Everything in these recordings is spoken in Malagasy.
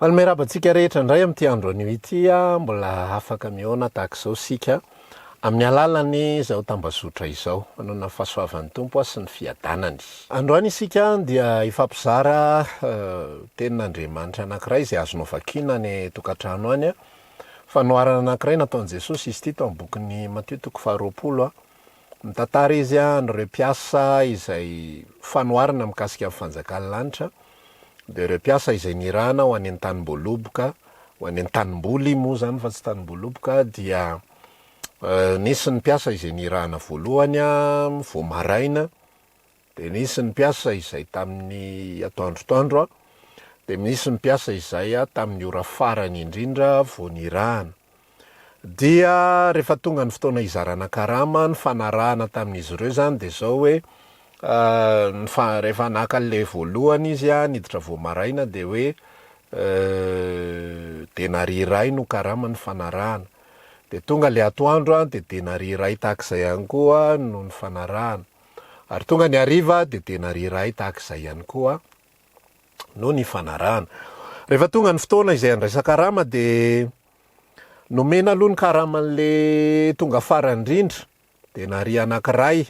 Faly miarahaba antsika rehetra indray amin'ity andro anio ity a, mbola afaka mihaona tahaka izao isika amin'ny alalan'ny izao tambazotra izao. Manana ny fahasoavan'ny Tompo sy ny fiadanany. Androany isika dia hifampizara tenin'Andriamanitra anankiray izay azonao vakiana any tokantrano any. Fanoharana anankiray nataon'i Jesosy izy ity tao amin'ny bokin'i Matio toko faharoapolo. Mitantara izy an'ireo mpiasa izay fanoharana mikasika ny fanjakan'ny lanitra, dia ireo mpiasa izay nirahana ho any an-tanim-boaloboka, ho any an-tanimboly moa izany fa tsy tanim-boaloboka, dia nisy ny mpiasa izay nirahana voalohany vao maraina, dia nisy ny mpiasa izay tamin'ny atoandrotoandro, dia nisy ny mpiasa izay tamin'ny ora farany indrindra vao nirahana. Dia rehefa tonga ny fotoana hizarana karama, ny fanarahana tamin'izy ireo izany dia izao hoe, ny fa- rehefa naka an'ilay voalohany izy an, niditra vao maraina dia hoe denaria iray no karama nifanarahana. Dia tonga ilay atoandro an, dia denaria iray tahaka izay ihany koa no nifanarahana. Ary tonga ny hariva dia denaria iray tahaka izay ihany koa no nifanarahana. Rehefa tonga ny fotoana izay handraisan-karama dia Nomena aloha ny karaman'le tonga farany indrindra, denaria anankiray,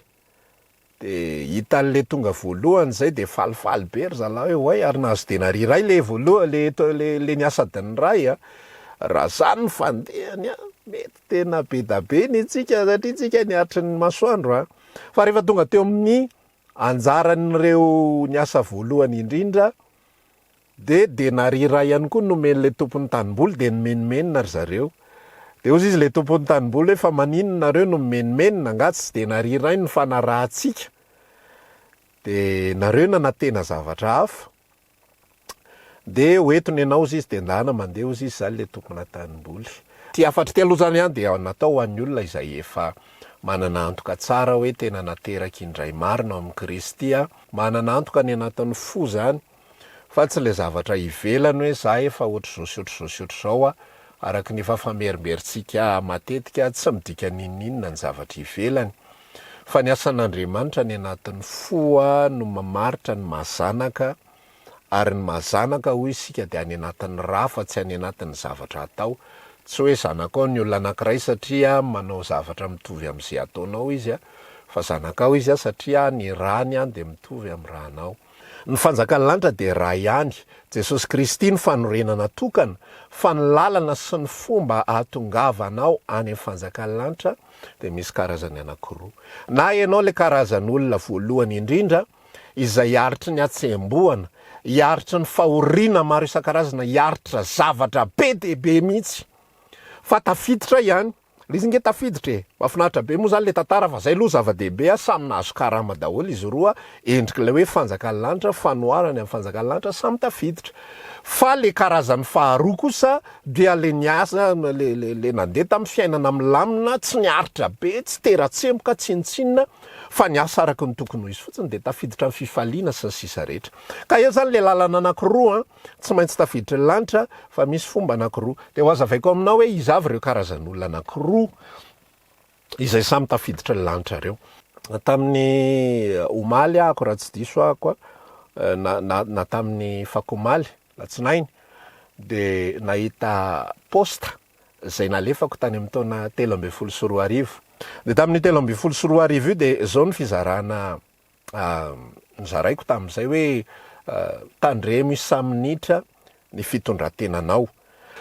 de hitan'le tonga voalohany zay de falifaly be ry zalahy hoe oay ary nahazo denaria iray le voalohany, le to- le le niasa adiny iray a, raha zany ny fandehany a, mety tena be da be ny antsika satria tsika niatry ny masoandro a, fa rehefa tonga teo amin'ny anjaran'ireo niasa voalohany indrindra Dia denaria iray ihany koa no nomen'ilay tompon'ny tanimboly, dia nimenomenona ry zareo. Dia hozy izy ilay tompon'ny tanimboly hoe, fa maninona nareo no mimenomenona, angaha tsy denaria iray no nifanarahantsika? Dia nareo nanantena zavatra hafa. Dia hoentiny ianao hozy izy, dia ndana mandeha hozy izy, izany ilay tompona tanimboly. Ity hafatra ity aloha izany dia natao ho an'ny olona izay efa manana antoka tsara hoe tena nateraky indray marina ao amin'i Kristy, manana antoka any anatin'ny fo izany, Fa tsy ilay zavatra ivelany hoe za efa ohatr'izao sy ohatr'izao sy ohatr'izao a, araka ny efa famerimberin-tsika matetika, tsy midika n'inon'inona ny zavatra ivelany. Fa ny asan'Andriamanitra any anatin'ny fo no mamaritra ny maha zanaka, ary ny maha zanaka hoy isika dia any anatin'ny ra fa tsy any anatin'ny zavatra atao. Tsy hoe zanakao ny olona anankiray satria manao zavatra mitovy amin'izay ataonao izy, fa zanakao izy satria ny rany dia mitovy amin'ny ranao. Ny fanjakan'ny lanitra dia iray ihany, Jesosy Kristy no fanorenana tokana, fa ny lalana sy ny fomba ahatongavanao any amin'ny fanjakan'ny lanitra dia misy karazany anankiroa. Na ianao ilay karazan'olona voalohany indrindra izay hiaritry ny hatsembohana, hiaritry ny fahoriana maro isan-karazana, hiaritra zavatra be dia be mihitsy, fa tafiditra ihany. Le izy nge tafiditra e! Mahafinaritra be moa zany le tantara fa zay aloha zava-dehibe a, samy nahazo karama daholo izy roa, endrik'ilay hoe fanjakan'ny lanitra, fanoharana amin'ny fanjakan'ny lanitra, samy tafiditra. Fa le karazany faharoa kosa dia le niasa, le le le nandeha tamin'ny fiainana milamina, tsy niaritra be, tsy tera-tsemboka, tsinontsinona, fa niasa araka ny tokony ho izy fotsiny dia tafiditra amin'ny fifaliana sy ny sisa rehetra. Ka eo zany le lalana anakiroa an! Tsy maintsy tafiditry ny lanitra fa misy fomba anankiroa. Dia ho hazavaiko aminao hoe iza avy ireo karazan'olona anankiroa izay samy tafiditry ny lanitra ireo. Tamin'ny omaly ahako raha tsy diso ahako na, na, na tamin'ny fakomaly, latsinainy, dia nahita post izay nalefako tany amin'ny taona 2013. Dia tamin'io 2013 io dia izao ny fizarana Nozaraiko tamin'izay hoe tandremo isa-minitra ny fitondran-tenanao.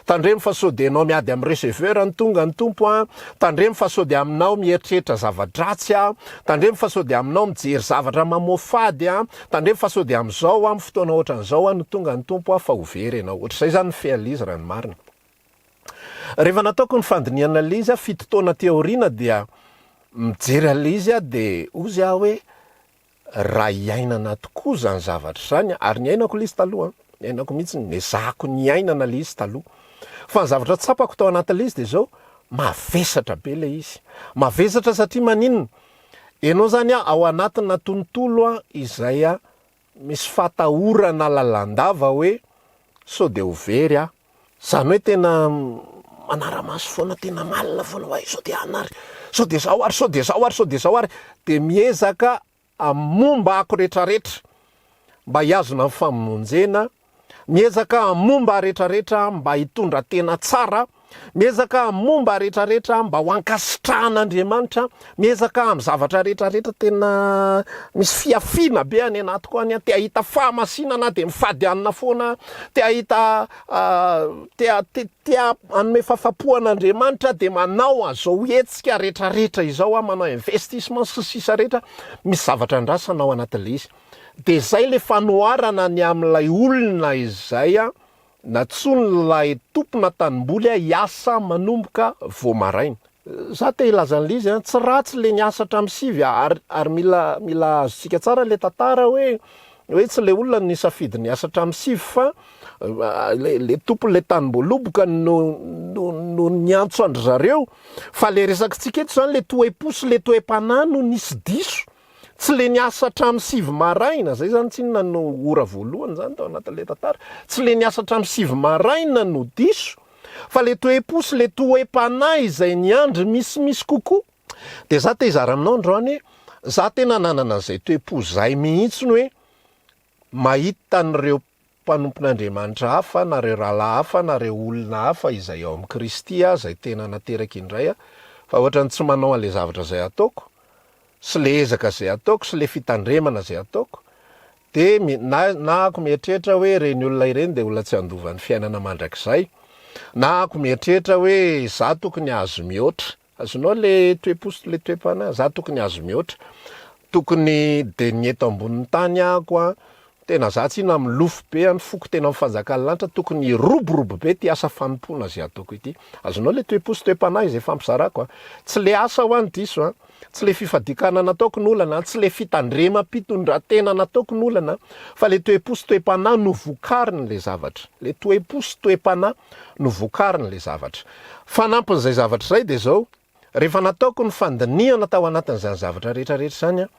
Tandremo fa sao dia ianao miady amin'ny receveur no tonga ny Tompo an! Tandremo fa sao dia aminao mieritreritra zava-dratsy an! Tandremo fa sao dia aminao mijery zavatra mamoafady an! Tandremo fa sao dia amin'izao an, amin'ny fotoana ohatran'izao an no tonga ny Tompo an fa ho very ianao. Ohatr'izay izany ny fean'ilay izy raha ny marina. Rehefa nataoko ny fandinihana ilay izy aho fito taona aty aoriana dia mijery an'ilay izy aho dia hozy aho hoe raha iainana tokoa izany zavatra izany ary niainako ilay izy taloha an, niainako mihitsy, nezahako niainana ilay izy taloha. Fa ny zavatra tsapako tao anatin'ilay izy dia izao, mavesatra be ilay izy. Mavesatra satria maninona? Ianao izany ao anatina tontolo izay Misy fatahorana lalandava hoe sao dia ho very aho. Izany hoe tena manara-maso foana, tena malina foana hoe sao dia any ary, sao dia izao ary, sao dia izao ary, sao dia izao ary. Dia miezaka amin'ny momba ako retraretra mba hihazona ny famonjena. Miezaka momba retraretra mba hitondra tena tsara, miezaka momba retraretra mba ho ankasitrahan'Andriamanitra, miezaka amin'ny zavatra retraretra tena misy fihafiana be any anatiko any, te hahita fahamasinana dia mifady hanina foana, te hahita te te te hanome fahafapo an'Andriamanitra dia manao an'izao hetsika retraretra izao aho, manao investissement sy ny sisa rehetra, misy zavatra andrasana ao anatin'ilay izy. Dia izay ilay fanoharana ny amin'ilay olona izay nantsoin'ilay tompona tanimboly hiasa manomboka vao maraina. Za te hilaza an'ilay izy an, tsy ratsy ilay niasa hatramin'ny sivy ary ary mila mila azontsika tsara ilay tantara hoe hoe tsy ilay olona no nisafidy ny hiasa hatramin'ny sivy fa ilay ilay tompon'ilay tanimboaloboka no no no niantso an-dry zareo fa ilay resakitsika eto izany ilay toe-po sy ilay toe-panahy no nisy diso. Tsy le niasa hatramin'ny sivy maraina, zay zany tsinona no ora voalohany zany tao anatin'le tantara, tsy le niasa hatramin'ny sivy maraina no diso, fa le toe-po sy le toe-panahy izay niandry misimisy kokoa. De za te hizara aminao androany hoe, za tena nanana an'izay toe-po zay mihitsiny hoe, mahita an'ireo mpanompon'Andriamanitra hafa na ireo rahalahy hafa na ireo olona hafa izay ao amin'i Kristy aho izay tena nateraka indray aho fa ohatran'ny tsy manao an'ilay zavatra izay ataoko sy ilay ezaka izay ataoko sy ilay fitandremana izay ataoko dia na na ako mieritreritra hoe ireny olona ireny dia olona tsy handova ny fiainana mandrakizay na ako mieritreritra hoe izaho tokony hahazo mihoatra Azonao le toe-po sy le toe-panahy, za tokony azo mihoatra, tokony de ny eto ambonin'ny tany ahako an, tena za tsinona milofo be an, ny foko tena mifanjakan'ny lanitra, tokony hiroborobo be ty asa fanompoana zay ataoko ity, azonao le toe-po sy toe-panahy zay ifampizarako an, tsy le asa hoa no diso an, tsy le fifadian-kanina nataoko no olana an, tsy le fitandremam-pitondran-tena nataoko no olana an, fa le toe-po sy toe-panahy novokariny le zavatra, le toe-po sy toe-panahy novokariny le zavatra. Fanampin'izay zavatra izay dia izao, rehefa nataoko ny fandinihana tao anatin'izany zavatra rehetra rehetra izany aho,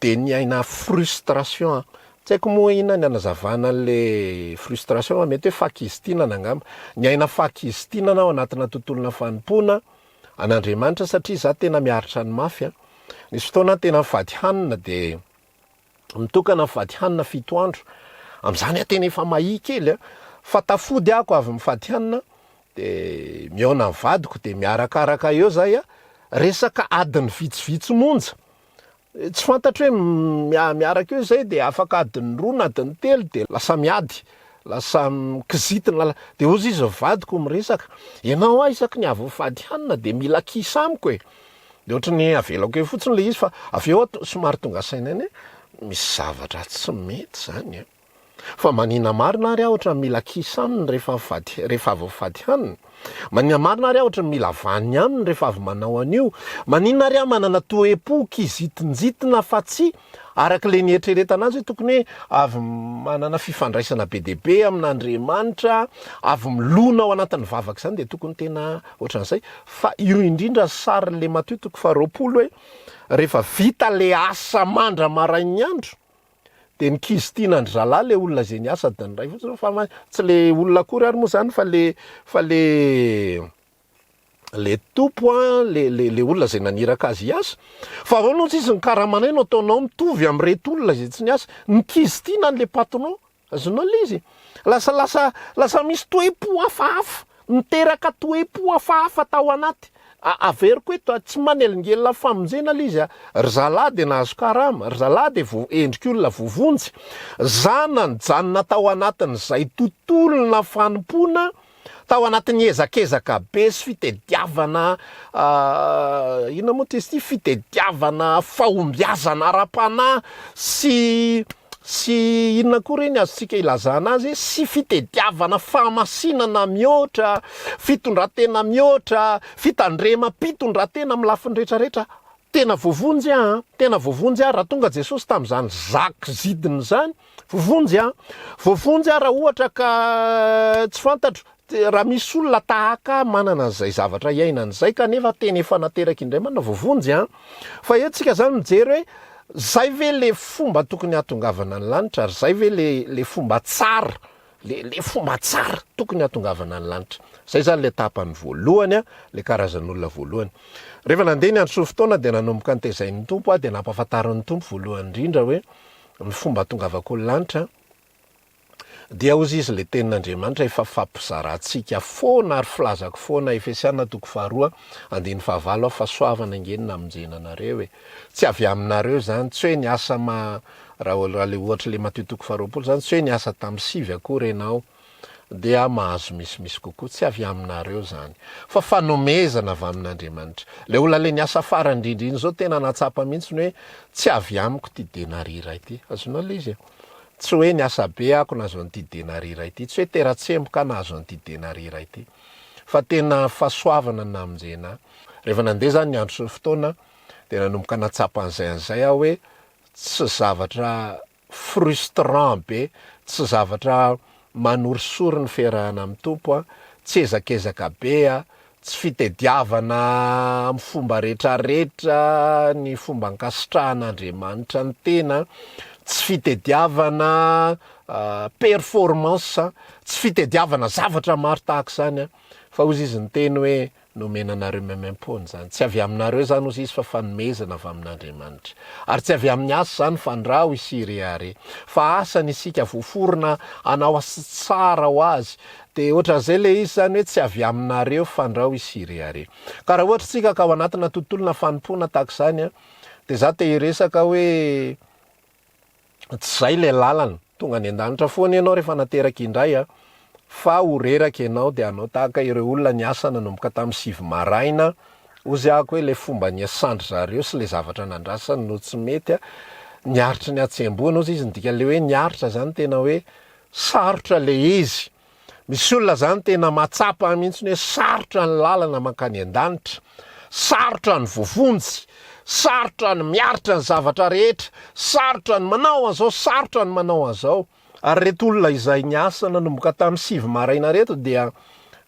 dia niaina frustration aho. Tsy haiko moa inona ny hanazavana an'ilay frustration fa mety hoe fahakizitinana angamba. Niaina fahakizitinana aho anatina tontolona fanompoana an'Andriamanitra satria izaho tena miaritra ny mafy an. Nisy fotoana aho tena nifady hanina dia Mitokana mifady hanina fito andro. Amin'izany aho tena efa mahia kely a! Fa tafody aho ko avy mifady hanina dia mihaona amin'ny vadiko dia miarakaraka eo zahay a! Resaka adiny vitsivitsy monja. Tsy fantatro hoe miaraka eo izay dia afaka adiny roa na adiny telo dia lasa miady. Lasa mikizitina, dia hozy izy vadiko miresaka, ianao aho isaky ny avy mifady hanina dia mila kisa amiko e! Dia ohatry ny avelako eo fotsiny ilay izy fa avy eo aho somary tonga saina ihany hoe misy zavatra tsy mety izany an! Fa manina marina ary aho ohatry ny mila kisa aminy rehefa mifady rehefa avy mifady hanina? Manina marina ary aho ohatry ny mila vaniny aminy rehefa avy manao an'io? Maninona ary aho manana toe-po kizitinjitina fa tsy araka ilay nieritreretana azy hoe tokony hoe avy manana fifandraisana be dia be amin'Andriamanitra, avy milona ao anatin'ny vavaka izany dia tokony tena ohatran'izay. Fa io indrindra sarin'ilay Matio toko faharoapolo hoe rehefa vita ilay asa mandra-marain'ny andro dia ny kizitina-ndry zalahy ilay olona izay niasa adiny iray fotsiny fa tsy ilay olona akory ary moa izany fa le fa le le tompo an, le le le olona izay naniraka azy hiasa. Fa ahoana hozy izy ny karamanay no ataonao mitovy amin'ireto olona izay tsy niasa. Ny kizitina an'le patron. Azonao le izy? Lasa lasa lasa misy toe-po hafahafa, miteraka toe-po hafahafa tao anaty. Averiko eto a, tsy manelingelina famonjena le izy a. Ry zalahy dia nahazo karama, ry zalahy dia vo endrik'olona voavonjy. Za nijanona tao anatin'izay tontolona fanompoana Tao anatin'ny hezakezaka be sy fitediavana inona moa ty izy ity, fitediavana fahombiazana ara-panahy sy sy inona koa re ny azontsika ilazana azy, sy fitediavana fahamasinana mihoatra, fitondran-tena mihoatra, fitandremam-pitondran-tena amin'ny lafiny rehetrarehetra. Tena voavonjy aho an! Tena voavonjy aho raha tonga Jesosy tamin'izany zak zidiny izany, voavonjy aho. Voavonjy aho raha ohatra ka tsy fantatro, raha misy olona tahaka ahy manana an'izay zavatra iainana izay kanefa tena efa nateraka indray manana, voavonjy an! Fa eto tsika izany mijery hoe zay ve le fomba tokony hahatongavana ny lanitra ary zay ve le le fomba tsara Le le fomba tsara tokony hahatongavana any lanitra. Zay zany le tapany voalohany a, le karazan'olona voalohany. Rehefa nandeha ny andro sy ny fotoana dia nanomboka notezain'ny Tompo aho dia nampahafantarin'ny Tompo voalohany indrindra hoe ny fomba hahatongavako ny lanitra. Dia hozy izy, Ilay tenin'Andriamanitra efa fampizarantsika foana ary filazako foana, Efesiana toko faharoa, andininy fahavalo, aho, fahasoavana ange no namonjena anareo e. Tsy avy aminareo izany, tsy hoe niasa ma, raha raha ilay ohatra ilay Matio toko faharoapolo izany, tsy hoe niasa tamin'ny sivy akory ianao dia mahazo misimisy kokoa, tsy avy aminareo izany, fa fanomezana avy amin'Andriamanitra. Ilay olona ilay niasa farany indrindra iny izao tena nahatsapa mihitsy ny hoe tsy avy amiko ity denaria iray ity. Azonao ilay izy e? Tsy hoe niasa be ako nahazo an'ity denaria iray ity, tsy hoe tera-tsemboka aho nahazo an'ity denaria iray ity, fa tena fahasoavana no namonjena ahy. Rehefa nandeha izany ny andro sy ny fotoana dia nanomboka nahatsapa an'izay an'izay aho hoe tsy zavatra frustrant be, tsy zavatra manorisory ny fiarahana amin'ny Tompo an, tsy ezakezaka be an, tsy fitediavana amin'ny fomba retraretra ny fomba ankasitrahan'Andriamanitra ny tena, tsy fitediavana performance, tsy fitediavana zavatra maro tahaka izany an, fa hozy izy niteny hoe Nomena anareo maimaimpoana izany. Tsy avy aminareo izany, hozy izy, fa fanomezana avy amin'Andriamanitra. Ary tsy avy amin'ny asa izany, fandrao isireare. Fa asany isika, voaforona hanao asa tsara ho Azy. Dia ohatran'izay ilay izy izany hoe tsy avy aminareo, fandrao isireare. Ka raha ohatra isika ka ao anatina tontolona fanompoana tahaka izany, dia izaho te hiresaka hoe, Tsy izay ilay lalana. Tonga any an-danitra foana ianao rehefa nateraka indray a! Fa ho reraka ianao dia hanao tahaka ireo olona niasa nanomboka tamin'ny sivy maraina, hozy ahako hoe ilay fomba niasan-dry zareo sy ilay zavatra nandrasany no tsy mety a! Niaritry ny hatsembohana hozy izy, ny dikan'ilay hoe niaritra izany tena hoe sarotra ilay izy. Misy olona zany tena mahatsapa mihitsy hoe sarotra ny lalana mankany an-danitra, sarotra ny voavonjy, sarotra ny miaritra ny zavatra rehetra, sarotra ny manao an'izao, sarotra ny manao an'izao. Ary ireto olona izay niasa nanomboka tamin'ny sivy maraina ireto dia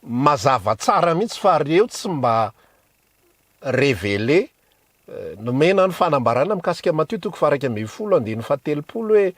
mazava tsara mihitsy fa ireo tsy mba révélé Nomena ny fanambarana mikasika Matio toko faha-11 andininy faha-30 hoe,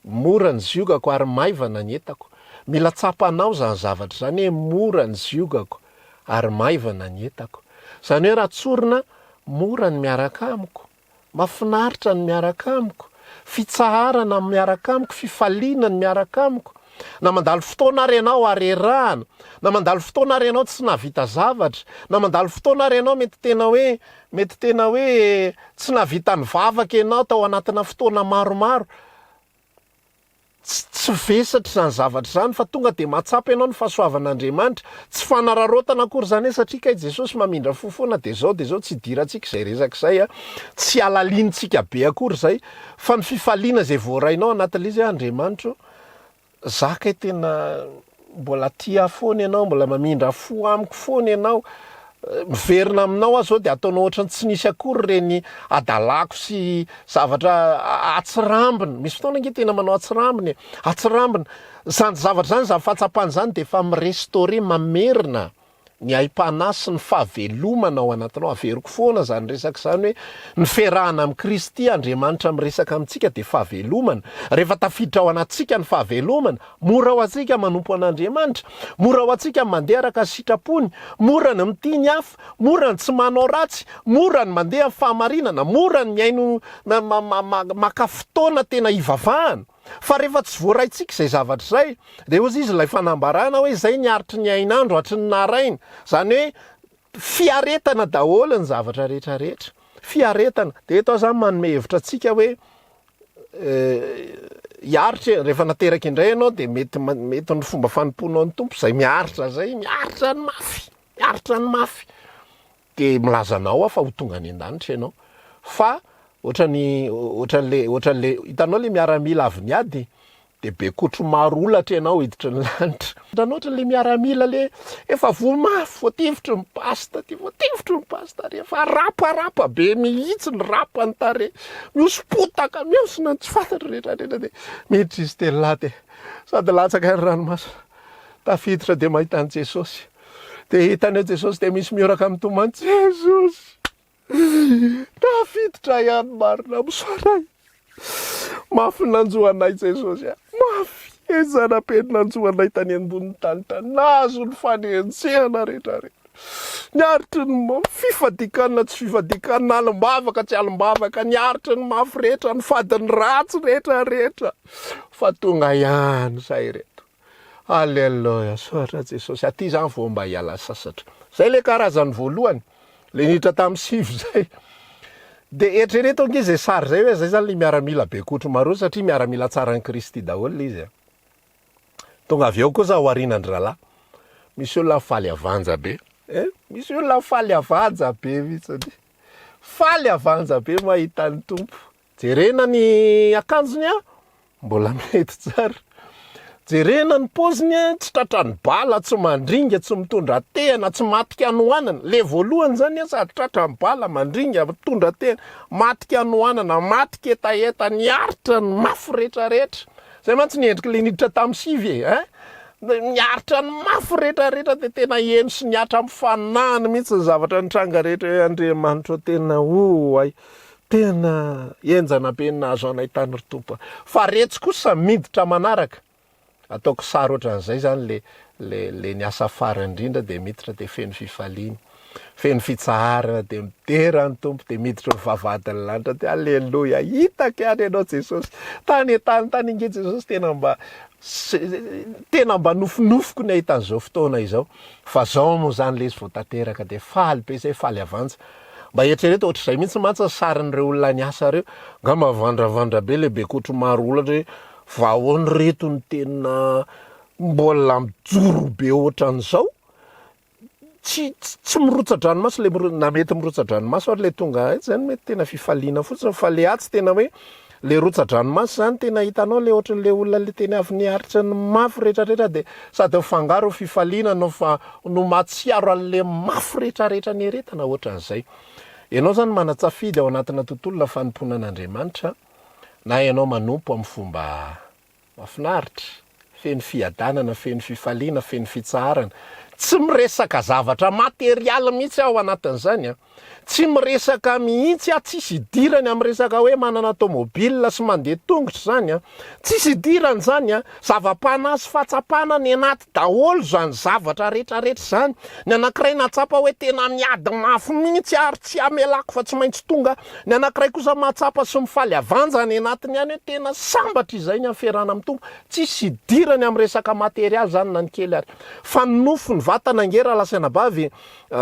Mora ny ziogako ary maivana ny entako. Mila tsapanao izany zavatra izany hoe mora ny ziogako ary maivana ny entako. Izany hoe raha tsorina, mora ny miaraka amiko, mahafinaritra ny miaraka amiko, fitsaharana ny miaraka amiko, fifaliana ny miaraka amiko. Na mandalo fotoana ary ianao harerahana, na mandalo fotoana ary ianao tsy nahavita zavatra, na mandalo fotoana ary ianao mety tena hoe mety tena hoe tsy nahavita nivavaka ianao tao anatina fotoana maromaro, tsy tsy vesatra izany zavatra izany fa tonga dia mahatsapa ianao ny fahasoavan'Andriamanitra, tsy fanararaotana akory izany hoe satria kay Jesosy mamindra fo foana dia izao dia izao, tsy idirantsika izay resaka izay a, tsy halalinintsika be akory izay fa ny fifaliana izay voarainao anatin'ilay izy hoe Andriamanitra ô, Za kay tena mbola tia ahy foana ianao, mbola mamindra fo amiko foana ianao, miverina aminao aho zao de ataonao ohatran'ny tsy nisy akory ireny hadalako sy zavatra atsirambina, misy fotoana ange tena manao atsirambina e, atsirambina, zany zavatra zany, zany fahatsapana zany de efa mi-restaurer, mamerina ny aim-panahy sy ny fahavelomana ao anatinao. Averiko foana izany resaka izany hoe ny fiarahana amin'i Kristy, Andriamanitra miresaka amintsika dia fahavelomana. Rehefa tafiditra ao anatintsika ny fahavelomana, mora ho antsika manompo an'Andriamanitra, mora ho antsika ny mandeha araka ny sitrapony, mora ny mitia ny hafa, mora ny tsy manao ratsy, mora ny mandeha amin'ny fahamarinana, mora ny mihaino maka fotoana tena hivavahana. Fa rehefa tsy voaraintsika izay zavatra izay, dia hozy izy ilay fanambarana hoe izay niaritry ny hainandro hatry ny naraina. Izany hoe fiaretana daholo ny zavatra rehetra rehetra. Fiaretana. Dia eto aho izany manome hevitra antsika hoe hiaritra e, rehefa nateraka indray ianao dia mety mety ny fomba fanompoanao ny Tompo izay miaritra izay, miaritra ny mafy, miaritra ny mafy. Dia milaza anao aho fa ho tonga any an-danitra ianao. Fa ohatran'ny ohatran'le ohatran'le hitanao le miaramila avy niady dia be kotro maro holatra ianao hiditra ny lanitra. Hitanao ohatran'le miaramila le efa voa mafy voatifitry ny basy taty voatifitry ny basy tary efa raparapa be mihitsy ny rapa ny tarehy mihoso-potaka mihosona ny tsy fantatro rehetra rehetra dia miditra izy telolahy dia sady latsaka ny ranomaso tafiditra dia mahita an'i Jesosy. Dia hitany eo Jesosy dia misy mihoraka mitomany, Jesosy! Tafiditra ihany marina, misaotra ahy. Mafy ny nanjo anay Jesosy a! Mafy! Ezana be ny nanjo anay tany ambonin'ny tany tany. Nahazo ny fanenjehana rehetra rehetra. Niaritry ny mafy, fifadikanina tsy fifadikanina, alim-bavaka tsy alim-bavaka, niaritry ny mafy rehetra, nifady ny ratsy rehetra rehetra. Fa tonga ihany izahay ireto. Aleloia, misaotra Jesosy, aty zany vao mba hiala sasatra. Zay le karazany voalohany, le niditra tamin'ny sivy zay. De eritrereto ange zay sary zay hoe zay zany le miaramila be kotro maro satria miaramila tsaran'i Kristy daholo le izy a. Tonga avy eo kosa aorianan-dry zalahy, misy olona faly avanja be, eh, misy olona faly avanja be mihitsy. Faly avanja be mahita ny Tompo. Jerena ny akanjony a, mbola mety tsara. Jerena ny paoziny a, tsy tratran'ny bala, tsy mandringa, tsy mitondra tehana, tsy maty hanoanana. Le voalohany zany a, sady tratran'ny bala, mandringa, mitondra tehana, maty hanoanana, maty ketaheta, niaritra ny mafy retraretra. Zay mantsy ny endriky le niditra tamin'ny sivy e, hein. Niaritra ny mafy retraretra dia tena heno sy nihatra amin'ny fanahiny mihitsy ny zavatra nitranga rehetra hoe Andriamanitra ô tena oay. Tena henjana be ny nahazo anay tany ry Tompo a! Fa retsy kosa miditra manaraka, ataoko sary ohatran'izay zany le le le niasa farany indrindra de miditra de feno fifaliana, feno fitsaharana de midera ny Tompo de miditra eo vavahadin'ny lanitra de aleloia hitako ihany ianao Jesosy, tany an-tany tany ange Jesosy tena mba tena mba nofinofiko ny hahita an'izao fotoana izao fa zao moa zany lesy vao tanteraka de faly be zay faly avanja. Mba eritrereto ohatr'izay mihitsy mantsy ny sarin'ireo olona niasa ireo. Angamba mivandravandra be ilay bekotro maro olatra hoe fa ahoana ireto no tena mbola mijoro be ohatran'izao? Tsy tsy mirotsa-dranomaso ilay miro- na mety mirotsa-dranomaso ary ilay tonga aiza izany mety tena fifaliana fotsiny fa ilay atsy tena hoe Le rotsa-dranomaso zany tena hitanao le ohatran'le olona le tena avy niaritra ny mafy retraretra de sady mifangaro fifaliana no fa no mahatsiaro an'le mafy retraretra nieretana ohatran'izay. Ianao zany manan-tsafidy ao anatina tontolona fanompoana an'Andriamanitra na ianao manompo amin'ny fomba Mahafinaritra, feno fiadanana, feno fifaliana, feno fitsaharana. Tsy miresaka zavatra materialy mihitsy aho ao anatin'izany an. Tsy miresaka mihitsy aho, tsisy idirany amin'ny resaka hoe manana tomobile sy mandeha tongotra izany an. Tsisy idirany izany an. Zava-panahy sy fahatsapana any anaty daholo izany zavatra rehetrarehetra izany. Ny anankiray nahatsapa hoe tena miady mafy mihitsy aho ary tsy hamelako fa tsy maintsy tonga aho. Ny anankiray kosa mahatsapa sy mifaly avanja any anatiny any hoe tena sambatra izay ny haferana amin'ny Tompo. Tsisy idirany amin'ny resaka materialy izany na ny kely ary. Fa ny nofo, ny vatana ange rahalahy sy anabavy,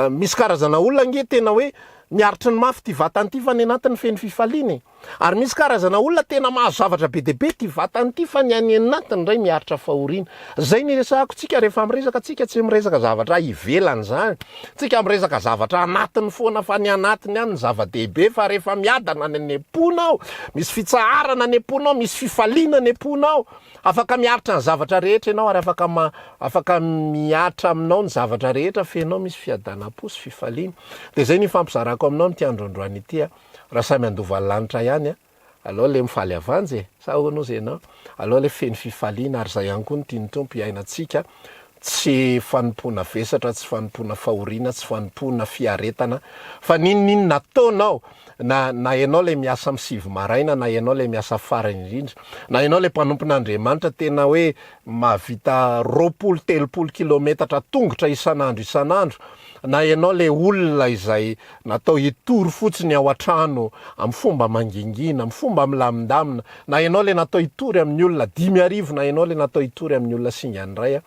misy karazana olona ange tena hoe miaritry ny mafy ity vatana ity fa ny anatiny feno fifaliana e. Ary misy karazana olona tena mahazo zavatra be dia be ity vatana ity fa ny any anatiny indray miaritra fahoriana. Izay no iresahako tsika rehefa miresaka tsika tsy miresaka zavatra ivelany izany. Tsika miresaka zavatra anatiny foana fa ny anatiny ihany no zava-dehibe fa rehefa miadana ny any am-ponao, misy fitsaharana any am-ponao, misy fifaliana any am-ponao, afaka miaritra ny zavatra rehetra ianao ary afaka ma- afaka mihatra aminao ny zavatra rehetra fa ianao misy fiadanam-po sy fifaliana. Dia izay no ifampizarako aminao amin'ity andro androany ity a. Raha samy handova ny lanitra ihany a, aleo le mifaly avanjy e, sa ahoana ozy ianao? Aleo le feno fifaliana ary izay ihany koa no tian'ny Tompo hiainantsika, tsy fanompoana vesatra, tsy fanompoana fahoriana, tsy fanompoana fiaretana, fa n'inon'inona ataonao, na na ianao le miasa amin'ny sivy maraina, na ianao le miasa farany indrindra, na ianao le mpanompon'Andriamanitra tena hoe mahavita 20, 30 kilometatra tongotra isan'andro isan'andro, na ianao le olona izay natao hitory fotsiny ao an-trano amin'ny fomba mangingina, amin'ny fomba milamindamina, na ianao le natao hitory amin'ny olona 5000, na ianao le natao hitory amin'ny olona singany iray,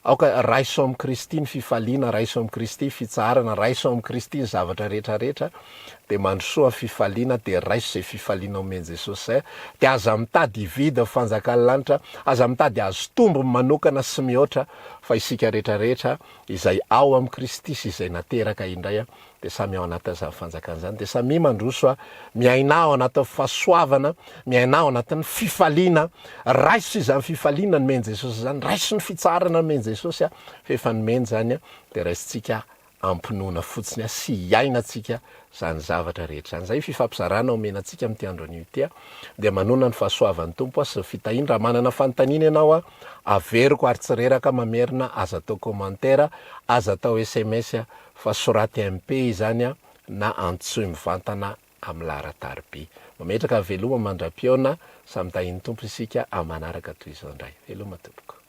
aoka raiso amin'i Kristy ny fifaliana, raiso amin'i Kristy fitsaharana, raiso amin'i Kristy ny zavatra rehetra rehetra, dia mandrosoa fifaliana, dia raiso izay fifaliana omen'i Jesosy izay, dia aza mitady hividy ny fanjakan'ny lanitra, aza mitady hahazo tombony manokana sy mihoatra, fa isika rehetra rehetra Izay ao amin'i Kristy sy izay nateraka indray dia samy ao anatin'izany fanjakana izany, dia samia mandroso miainà ao anatin'ny fahasoavana, miainà ao anatin'ny fifaliana, raiso izany fifaliana nomen'i Jesosy izany, raiso ny fitsaharana nomen'i Jesosy fa efa nomeny izany dia raisintsika am-pinoana fotsiny sy iainantsika izany zavatra rehetra izany. Izay fifampizarana omena antsika amin'ity andro anio ity dia manona ny fahasoavan'ny Tompo sy ny fitahiany. Raha manana fanontaniana ianao, averiko ary tsy reraka mamerina, aza atao commentaire, aza atao sms fa soraty MP izany na antsoy mivantana amin'ny laharan-tariby. Mametraka veloma mandra-pihaona, samy tahian'ny Tompo isika amin'ny manaraka toy izao indray. Veloma tompoko.